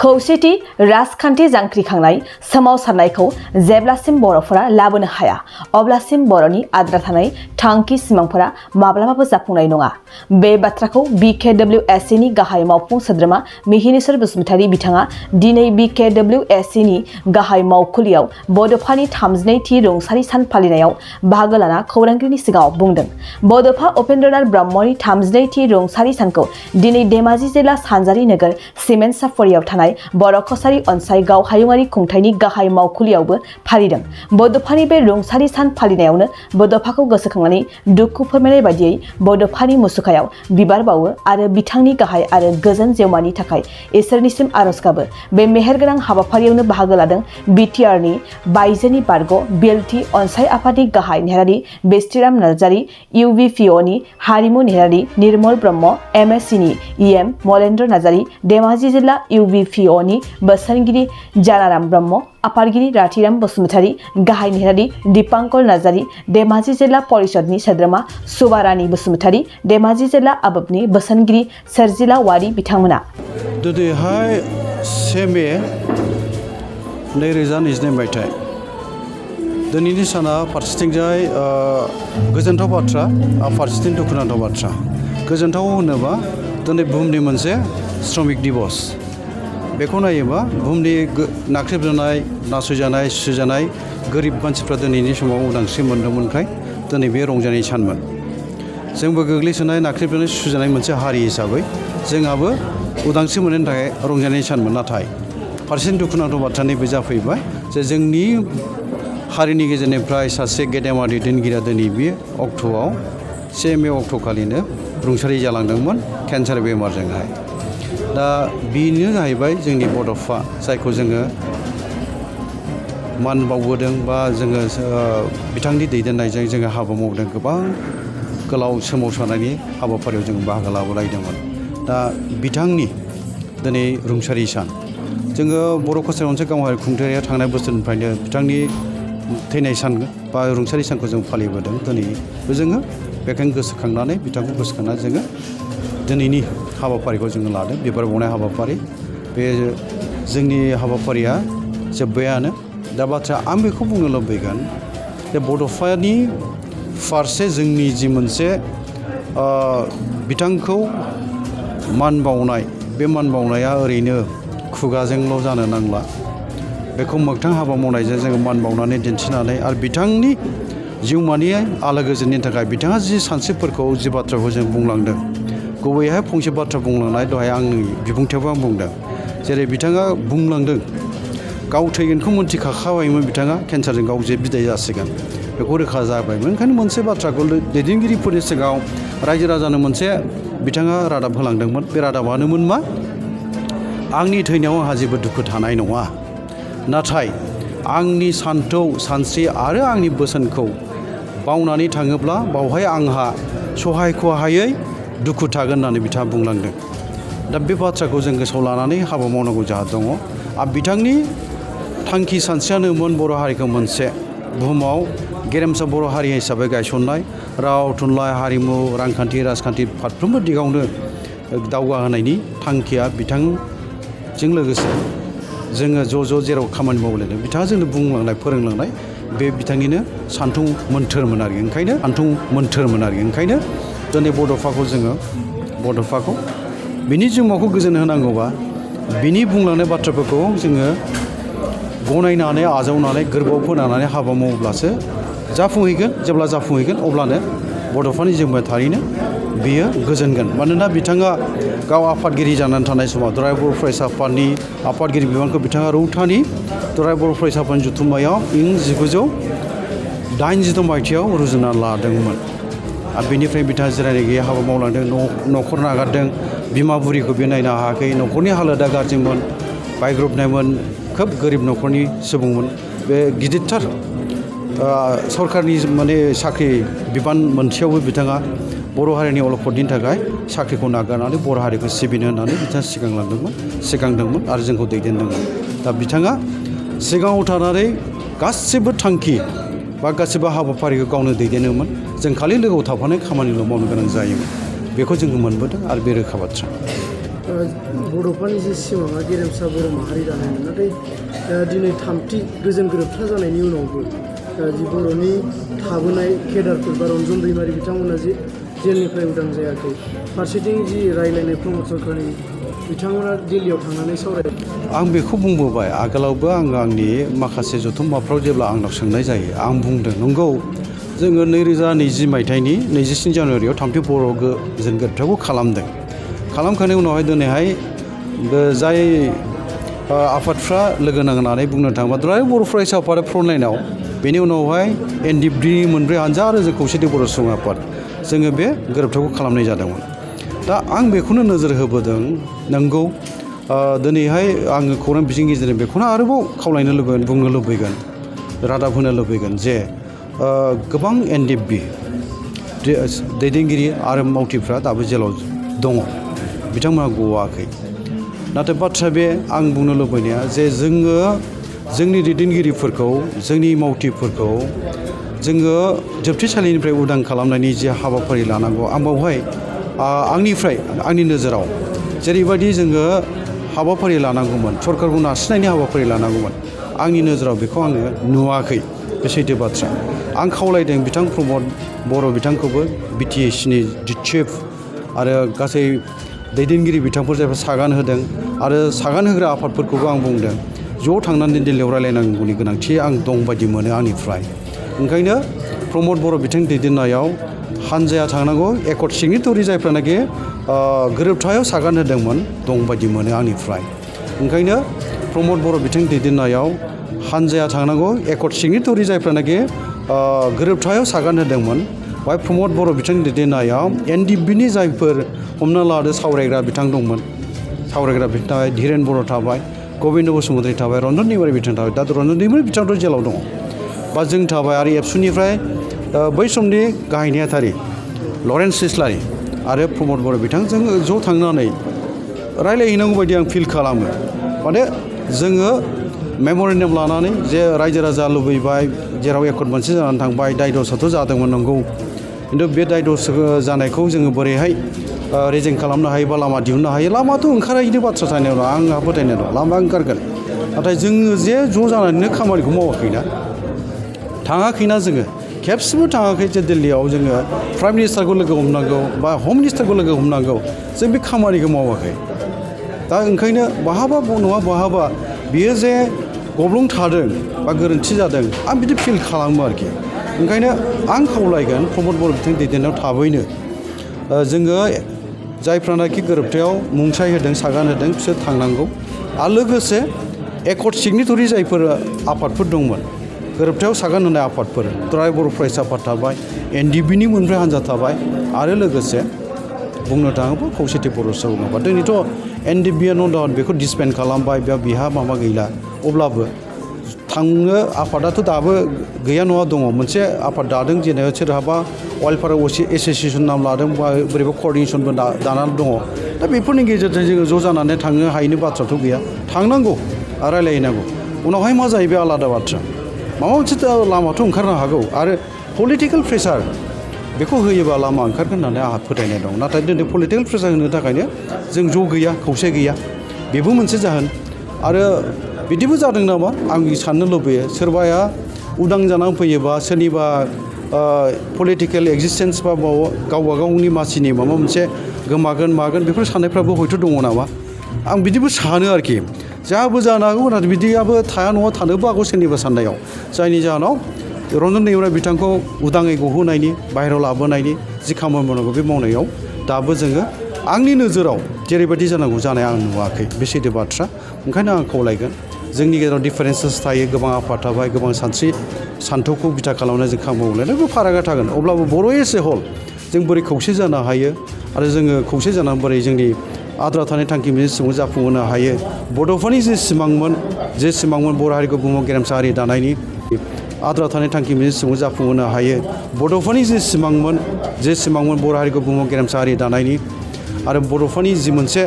खौसेथि राजखान्थि जांख्रिखांनाय सोमावसारनायखौ जेब्लासिम बर'फोरा लाबोनो हाया अब्लासिम बर'नि आद्रा थानाय थांखि सिमांफोरा माब्लाबाबो जाफुंनाय नङा। बे बाथ्राखौ BKWAC नि गाहाय मावफुं सोद्रोमा मिहिनीश्वर बसुमतारी बिथाङा दिनै BKWAC नि गाहाय मावखुलियाव बड'फानि 32थि रुंसारि सान फालिनायाव बाहागो लाना खौरांगिरिनि सिगाङाव बुंदों। बड'फा उपेन्द्रनाथ ब्रह्मनि 32थि रुंसारि सानखौ दिनै धेमाजि जिल्ला सानजारि नोगोर सिमेन्ट सापरियाव थानाय बर' कसारी अनसाइगाव हायुङारि खुंथायनि गाहाय मावखुलियावबो फालिदों। बड'फानि बे रुंसारि सान फालिनायावनो बड'फाखौ गोसोखांनानै दुखु फोरमायनाय बायदियै बड'फानि मुसुखायाव बिबार बावो आरो बिथांनि गाहाय आरो गोजोन जिउमानि थाखाय इसोरनिसिम आरज गाबो। बे मेहेरगोनां हाबाफारियावनो बाहागो लादों BTRनि बायजोनि बारग' बिएलटि अनसाइ आफादनि गाहाय नेहारारि बेस्तिराम नार्जारि, UVPOनि हारिमु नेहारारि निर्मल ब्रह्म, MSCनि EM मलेन्द्र नार्जारि, धेमाजि जिल्ला UVPOनि बोसोनगिरि जानाराम ब्रह्म, आफादगिरि राथिराम बसुमतारी, गाहाय नेहारारि दीपांकर नार्जारि, धेमाजि जिल्ला परिषदनि सोद्रोमा सुबारानी बसुमतारी, धेमाजि जिल्ला आबोबनि बोसोनगिरि सोरजिला वारि बिथांमोना दिनैहाय 1 मे 2022 मायथाइ दिनैनि साना फारसेथिंजाय गोजोनथाव बाथ्रा फारसेथिं दुखुनांथाव बाथ्रा। गोजोनथाव होनोबा दिनै बुहुमनि मोनसे श्रमिक दिबस। बेखौ नायोबा बुहुमनि नाख्रेबजानाय नासयजानाय सुजानाय गोरिब मानसिफ्रा दिनैनि समाव उदांस्रि मोनदोंमोनखाय दिनै बे रंजानाय सानमोन। जोंबो गोग्लैसोनाय नाख्रेबजानाय सुजानाय मोनसे हारि हिसाबै जोंहाबो उदांस्रि मोननायनि थाखाय रंजानाय सानमोन। नाथाय फारसेथिं दुखुनांथाव बाथ्रा नैबे जाफैबाय जे जोंनि हारिनि गेजेरनिफ्राय सासे गेदेमा दैदेनगिरिया दिनै बे अक्ट'आव 1 मे अक्ट'खालिनो रुंसारि जालांदोंमोन केन्सार बेमारजोंहाय। दा बेनो जाहैबाय जोंनि बड'फा जायखौ जोङो मान बावबोदों बा जोङो बिथांनि दैदेननायजों जोङो हाबा मावदों। गोबां गोलाव सोमावसारनायनि हाबाफारियाव जों बाहागो लाबोलायदोंमोन। दा बिथांनि दिनै रुंसारि सान जोङो बर' कसारी अनसाइ गावारि खुंथाया थांनाय बोसोरनिफ्रायनो बिथांनि थैनाय सान बा रुंसारि सानखौ जों फालिबोदों। दिनैबो जोङो बेखायनो गोसोखांनानै बिथांखौ गोसोखांनानै जोङो दिनैनि हाबाफारिखौ जोङो लादों। बिबार बावनाय हाबाफारि बे जोंनि हाबाफारिया जोब्बायानो। दा बाथ्राया आं बेखौ बुंनो लुबैगोन जे बड'फानि फारसे जोंनि जि मोनसे बिथांखौ मान बावनाय बे मान बावनाया ओरैनो खुगाजोंल' जानो नांला। बेखौ मोगथां हाबा मावनायजों जोङो मान बावनानै दिन्थिनानै आरो बिथांनि जिउमानि आलो गोजोननि थाखाय बिथाङा जि सानस्रिफोरखौ जि बाथ्राखौ जों बुंलांदों गुबैयैहाय फंसे बाथ्रा बुंलांनाय दहाय आंनि बिबुंथियावबो आं बुंदों। जेरै बिथाङा बुंलांदों गाव थैगोनखौ मोनथिखाखाबायमोन बिथाङा केन्सारजों गाव जे बिदाय जासिगोन बेखौ रोखा जाबायमोन। ओंखायनो मोनसे बाथ्राखौ दैदेनगिरिफोरनि सिगाङाव रायजो राजानो मोनसे बिथाङा रादाब होलांदोंमोन। बे रादाबानोमोन मा आंनि थैनायाव आंहा जेबो दुखु थानाय नङा, नाथाय आंनि सान्थौ सानस्रि आरो आंनि बोसोनखौ बावनानै थाङोब्ला बावहाय आंहा सहायख'हायै दुखु थागोन होननानै बिथाङा बुंलांदों। दा बे बाथ्राखौ जों गोसोआव लानानै हाबा मावनांगौ जाहा दङ। आरो बिथांनि थांखि सानस्रियानोमोन बर' हारिखौ मोनसे बुहुमाव गेरेमसा बर' हारि हिसाबै गायसननाय, राव थुनलाइ हारिमु रांखान्थि राजखान्थि फारफ्रोमबो दिगावनो दावगाहोनायनि थांखिया बिथांजों लोगोसे जोङो ज' जेराव खामानि मावलायदों बिथाङा जोंनो बुंलांनाय फोरोंलांनाय बे बिथांनिनो सान्थौ मोन्थोरमोन आरो ओंखायनो दिनै बड'फाखौ बिनि जिउमाखौ गोजोन होनांगौबा बिनि बुंलांनाय बाथ्राफोरखौ जोङो गनायनानै आजावनानै गोरबोआव फोनानै हाबा मावोब्लासो जाफुंहैगोन। जेब्ला जाफुंहैगोन अब्लानो बड'फानि जिउमाया थारैनो बियो गोजोनगोन। मानोना बिथाङा गाव आफादगिरि जानानै थानाय समाव दुलाराय बर' फरायसा आफादनि आफादगिरि बिबानखौ बिथाङा रौतानि दुलाराय बर' फरायसा आफादनि जथुम्मायाव इं 1982 मायथाइयाव रुजुना लादोंमोन। आरो बेनिफ्राय बिथाङा जिरायनाय गैया हाबा मावलांदों, न'खर नागारदों, बिमा बुरिखौ बे नायनो हायाखै, न'खरनि हालोदा गाज्रिमोन, बायग्रबनायमोन, खोब गोरिब न'खरनि सुबुंमोन। बे गिदिरथार सरकारनि साख्रि बिबान मोनसेयावबो बिथाङा बर' हारिनि अलखदनि थाखाय साख्रिखौ नागारनानै बर' हारिखौ सिबिनो होननानै बिथाङा सिगांदोंमोन आरो जोंखौ दैदेनदोंमोन। दा बिथाङा सिगाङाव थानानै गासिबो थांखि बा गासिबो हाबाफारिखौ गावनो दैदेनोमोन। जों खालि लोगोआव थाफानाय खामानिल' मावनो गोनां जायोमोन। बेखौ जोङो मोनबोदों आरो बे रोखा बाथ्रा। बड'फानि जे सिमाङा गेरेमसा बर' माहारि दानायमोन, नाथाय दिनै थामथि गोजोन गोरोबथा जानायनि उनावबो जि बर'नि थाबोनाय केडारफोर बा रन्जन दैमारि बिथांमोना जि जेलनिफ्राय उदां जायाखै, फारसेथिं जि रायलायनाय प्रमद सरकारनि बिथांमोना दिल्लीयाव थांनानै सावराय। आं बेखौ बुंबोबाय आगोलावबो आंनि माखासे जथुम्माफ्राव जेब्ला आंनाव सोंनाय जायो आं बुंदों नंगौ जोङो 2020 मायथाइनि 27 जानुवारियाव थामथि बर' गोजोन गोरोबथाखौ खालामदों। खालामखांनायनि उनावहाय दिनैहाय जाय आफादफ्रा लोगो नांनानै बुंनो थाङोबा दुलाराय बर' फरायसा आफाद फ्रन्टलाइनाव, बेनि उनावहाय एनडिएफबि मोनब्रै हानजा आरो जों खौसेथि बर' सुबुं आफाद जोङो बे गोरोबथाखौ खालामनाय जादोंमोन। दा आं बेखौनो नोजोर होबोदों नंगौ दिनैहाय आङो खौरां बिजोंनि गेजेरजों बेखौनो आरोबाव खावलायनो लुबैगोन, बुंनो लुबैगोन, रादाब होनो लुबैगोन जे गोबां एनडिएफबि दैदेनगिरि आरो मावथिफ्रा दाबो जेलाव दङ, बिथांमोनहा गवाखै। नाथाय बाथ्रा बे आं बुंनो लुबैनाया जे जोङो जोंनि दैदेनगिरिफोरखौ, जोंनि मावथिफोरखौ जोङो जोबथेसालिनिफ्राय उदां खालामनायनि जे हाबाफारि लानांगौ, आं बावहाय आंनि नोजोराव जेरैबायदि जोङो हाबाफारि लानांगौमोन, सरकारखौ नारसिननायनि हाबाफारि लानांगौमोन, आंनि नोजोराव बेखौ आङो नुवाखै। बे सैथो बाथ्रा। आं खावलायदों बिथां प्रमद बर' बिथांखौबो, बिटिएसिनि चिफ आरो गासै दैदेनगिरि बिथांफोर जायफोर सागान होदों आरो सागान होग्रा आफादफोरखौबो आं बुंदों ज' थांनानै दिल्लीयाव रायलायनांगौनि गोनांथि आं दं बायदि मोनो आंनिफ्राय। ओंखायनो प्रमद बर' बिथांनि दैदेननायाव हानजाया थांनांगौ, एकर्ड सिगनेटरि जायफ्रानाखि गोरोबथायाव सागान होदोंमोन दं बायदि मोनो आंनिफ्राय। ओंखायनो प्रमद बर' बिथांनि दैदेननायाव हानजाया थांनांगौ, एकर्ड सिगनेटरि जायफ्रानाखि गोरोबथायाव सागान होदोंमोन, बेवहाय प्रमद बर' बिथांनि दैदेननायाव एनडिएफबिनि जायफोर हमना लादो सावरायग्रा बिथां दंमोन, सावरायग्रा बिथां थाबाय, धीरेन बर' थाबाय, गबिन्द बसुमतारी थाबाय, रन्जन दैमारि बिथां थाबाय, दा रन्जन दैमारि बिथाङाथ' जेलाव दङ, बा जों थाबाय आरो एबसुनिफ्राय बै समनि गाहाय नेहाथारि लरेन्स इस्लारि आरो प्रमद बर' बिथांजों ज' थांनानै रायलायहैनांगौ बायदि आं फिल खालामो। माने जोङो मेम'रेन्डाम लानानै जे रायजो राजा लुबैबाय, जेराव एकर्ड मोनसे जानानै थांबाय, दाय दसआथ' जादोंमोन नंगौ, खिन्थु बे दाय दस जानायखौ जोङो बोरैहाय रेजें खालामनो हायो बा लामा दिहुननो हायो। लामाथ' ओंखारहैनो बाथ्रा थानाय नङा, आंहा फोथायनाय दं लामा ओंखारगोन। नाथाय जोङो जे ज' जानानैनो खामानिखौ मावाखैना, थाङाखैना, जोङो खेबसेबो थाङाखै जे दिल्लीयाव जोङो प्राइम मिनिस्टारखौ लोगो हमनांगौ बा हम मिनिस्टारखौ लोगो हमनांगौ, जों बे खामानिखौ मावाखै। दा ओंखायनो बहाबा नङा बहाबा बियो जे गब्लं थादों बा गोरोन्थि जादों, आं बिदि फिल खालामो आरोखि। ओंखायनो आं खावलायगोन प्रमद बर' बिथांनि दैदेननायाव थाबैनो जोङो जायफ्रानाखि गोरोबथायाव मुंसाइ होदों, सागान होदों, बिसोर थांनांगौ। आरो लोगोसे एकर्ड सिगनेटरि जायफोर आफादफोर दंमोन, गोरोबथायाव सागान होनाय आफादफोर, दुलाराय बर' फरायसा आफाद थाबाय, एनडिएफबिनि मोनब्रै हान्जा थाबाय, आरो लोगोसे बुंनो थाङोब्ला खौसेथि बर' सुबुं आफाद। दिनैथ' एनडिएफबिआ न' डाउट बेखौ डिसपेन्ड खालामबाय, बिहा माबा गैला, अब्लाबो थांनो आफादाथ' दाबो गैया नङा दङ। मोनसे आफाद दादों, जेनेबा सोरहाबा वाइल्डफायर एस'सिएसन नाम लादों, बा बोरैबा कअर्डिनेसनबो दानानै दङ। दा बेफोरनि गेजेरजों जोङो ज' जानानै थांनो हायैनि बाथ्राथ' गैया, थांनांगौ आरो रायलायहैनांगौ। उनावहाय मा जायो बे आलादा बाथ्रा, माबा मोनसे लामाथ' ओंखारनो हागौ, आरो पलिटिकेल प्रेसार बेखौ होयोबा लामा ओंखारगोन होननानै आंहा फोथायनाय दं। नाथाय दिनै पलिटिकेल प्रेसार होनो थाखायनो जों ज' गैया, खौसे गैया, बेबो मोनसे जाहोन। आरो बिदिबो जादों नामा आं साननो लुबैयो, सोरबाया उदां जानानै फैयोबा सोरनिबा पलिटिकेल एक्जिस्टेन्स बा गावबा गावनि मासिनि माबा मोनसे गोमागोन मागोन बेफोर साननायफ्राबो हयथ' दङ नामा, आं बिदिबो सानो आरोखि। जाबो जानो हागौ, नाथाय बिदियाबो थाया न'आव थानोबो हागौ सोरनिबा साननायाव, जायनि जाहोनाव रन्जन दैमारि बिथांखौ उदाङै गहोनायनि, बाहेरायाव लाबोनायनि जि खामानि मावनांगौ बे मावनायाव दाबो जोङो आंनि नोजोराव जेरैबायदि जानांगौ जानाय आं नुवाखै, बे सैथो बाथ्रा। ओंखायनो आं खावलायगोन, जोंनि गेजेराव डिफारेन्सेस थायो, गोबां आफाद थाबाय, गोबां सान्थौखौ बिथा खालामनानै जों खामानि मावलायनाय बे फारागा थागोन। अब्लाबो बर' एस ए हल जों बोरै खौसे जानो हायो, आरो जोङो खौसे जानानै बोरै जोंनि आद्रा थानाय थांखि मोनसे सिमांखौ जाफुंहोनो हायो। बड'फानि जे सिमांमोन बर' हारिखौ बुहुमाव गेरेमसा हारि दानायनि, आद्रा थानाय थांखि मोनसे सिमांखौ जाफुंहोनो हायो। बड'फानि जे सिमांमोन बर' हारिखौ बुहुमाव गेरेमसा हारि दानायनि, आरो बड'फानि जि मोनसे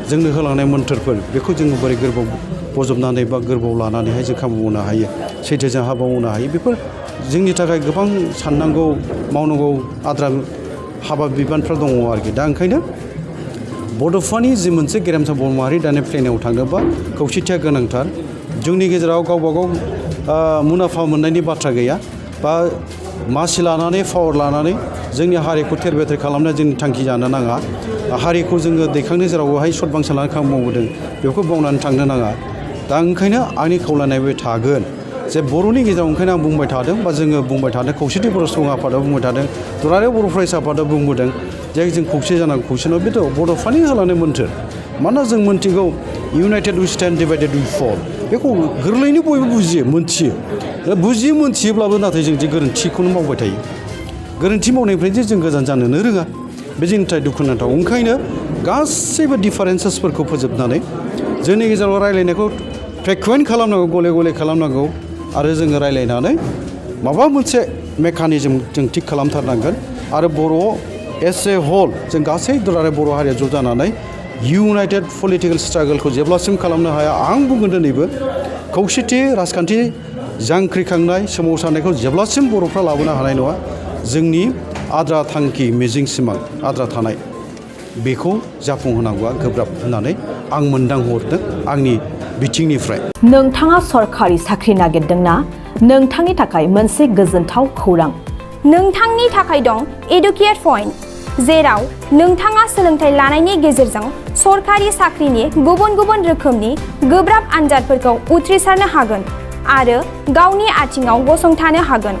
जोंनो होलांनाय मोन्थोरफोर, बेखौ जोङो बोरै गोरबोआव बजबनानै बा गोरबोआव लानानैहाय जों खामानि मावनो हायो, सैथोजों हाबा मावनो हायो। बेफोर जोंनि थाखाय गोबां साननांगौ, मावनांगौ आद्रा हाबा बिबानफ्रा दङ आरोखि। दा ओंखायनो बड'फानि जि मोनसे गेरेमसा बर' माहारि दानाय प्लेनाव थांनोबा खौसेथिया गोनांथार जोंनि गेजेराव गावबा गाव मुलाम्फा मोननायनि बाथ्रा गैया बा मासि लानानै पावार लानानै जोंनि हारिखौ थेर बेथेर खालामनाय जोंनि थांखि जानो नाङा हारिखौ जोङो दैखांनो जेरावहाय सत बांसा लानानै खामानि मावबोदों बेखौ बावनानै थांनो नाङा दा ओंखायनो आंनि खावलायनाय बे थागोन जे बर'नि गेजेराव ओंखायनो आं बुंबाय थादों बा जोङो बुंबाय थादों खौसेथि बर' सुबुं आफादा बुंबाय थादों दुलाराय बर' फरायसा आफादा बुंबोदों जे जों खौसे जानांगौ खौसेनाव बेथ' बड'फानि होलांनाय मोन्थोर मानोना जों मोन्थिगौ इउनाइटेड उइ स्टेन्ड डिभाइडेड उइ फल बेखौ गोरलैनो बयबो बुजियो मोन्थियोब्लाबो नाथाय जों जे गोरोन्थिखौनो मावबाय थायो गोरोन्थि मावनायनिफ्राय जे जों गोजान जानोनो रोङा बे जोंनि थाखाय दुखुनांथाव ओंखायनो गासैबो डिफारेन्सेसफोरखौ फोजोबनानै जोंनि गेजेराव रायलायनायखौ फ्रिकुवेन्ट खालामनांगौ गले गले खालामनांगौ आरो जोङो रायलायनानै माबा मोनसे मेकानिजम जों थिक खालामथारनांगोन आरो बर' एस ए होल जों गासै दुलाराय बर' हारिया ज' जानानै इउनाइटेड पलिटिकेल स्ट्रागोलखौ जेब्लासिम खालामनो हाया आं बुंगोन दिनैबो खौसेथि राजखान्थि जांख्रिखांनाय सोमावसारनायखौ जेब्लासिम बर'फ्रा लाबोनो हानाय नङा जोंनि आद्रा थांखि मिजिं सिमां आद्रा थानाय बेखौ जाफुंहोनांगौआ गोब्राब होननानै आं मोनदांहरदों आंनि बिथिंनिफ्राय नोंथाङा सरखारि साख्रि नागिरदोंना नोंथांनि थाखाय मोनसे गोजोनथाव खौरां नोंथांनि थाखाय दं एडुकेट पइन्ट जेराव नोंथाङा सोलोंथाइ लानायनि गेजेरजों सरखारि साख्रिनि गुबुन गुबुन रोखोमनि गोब्राब आनजादफोरखौ उथ्रिसारनो हागोन आरो गावनि आथिङाव गसंथानो हागोन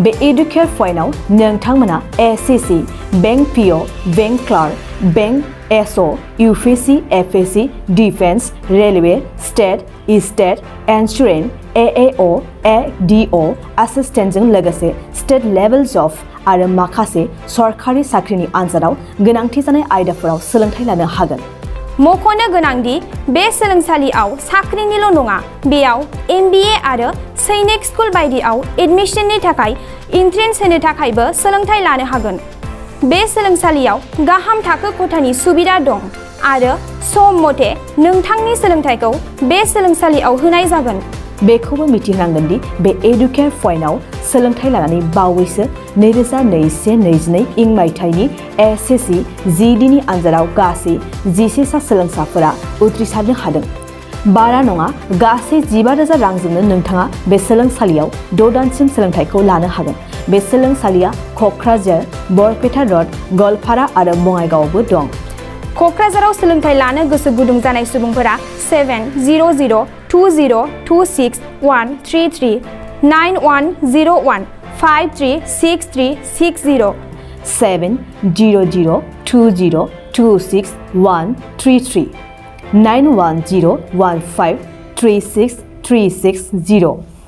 बे एडुकेट पइन्टआव नोंथांमोना SSC bank PO bank clerk bank SO UPSC FSC defence railway state insurance AAO ADO एसिस्टेन्टजों लोगोसे स्टेट लेभेल जब आरो माखासे सरखारि साख्रिनि आनजादाव गोनांथि जानाय आयदाफोराव सोलोंथाइ लानो हागोन मख'नो गोनांदि बे सोलोंसालियाव साख्रिनिल' नङा बेयाव MBA आरो सैनिक स्कुल बायदियाव एडमिशननि थाखाय एन्ट्रेन्स होनो थाखायबो सोलोंथाइ लानो हागोन बे सोलोंसालियाव गाहाम थाखो खथानि सुबिदा दं आरो सम मथे नोंथांनि सोलोंथाइखौ बे सोलोंसालियाव होनाय जागोन बेखौबो मिथिनांगोन दि बे एडुकेट पइन्टआव सोलोंथाइ लानानै बावैसो 2021-22 इं मायथाइनि एसएससि जिडिनि आनजादाव गासै 11 सा सोलोंसाफोरा उथ्रिसारनो हादों बारा नङा गासै 15,000 रांजोंनो नोंथाङा बे सोलोंसालियाव 6 दानसिम सोलोंथाइखौ लानो हागोन बे सोलोंसालिया क'क्राझार बरपेटा रड गवालपारा आरो बङाइगावआवबो दं क'क्राझाराव सोलोंथाइ लानो गोसो गुदुं जानाय सुबुंफोरा 70020261133 9101 536360 70020261133 9101536360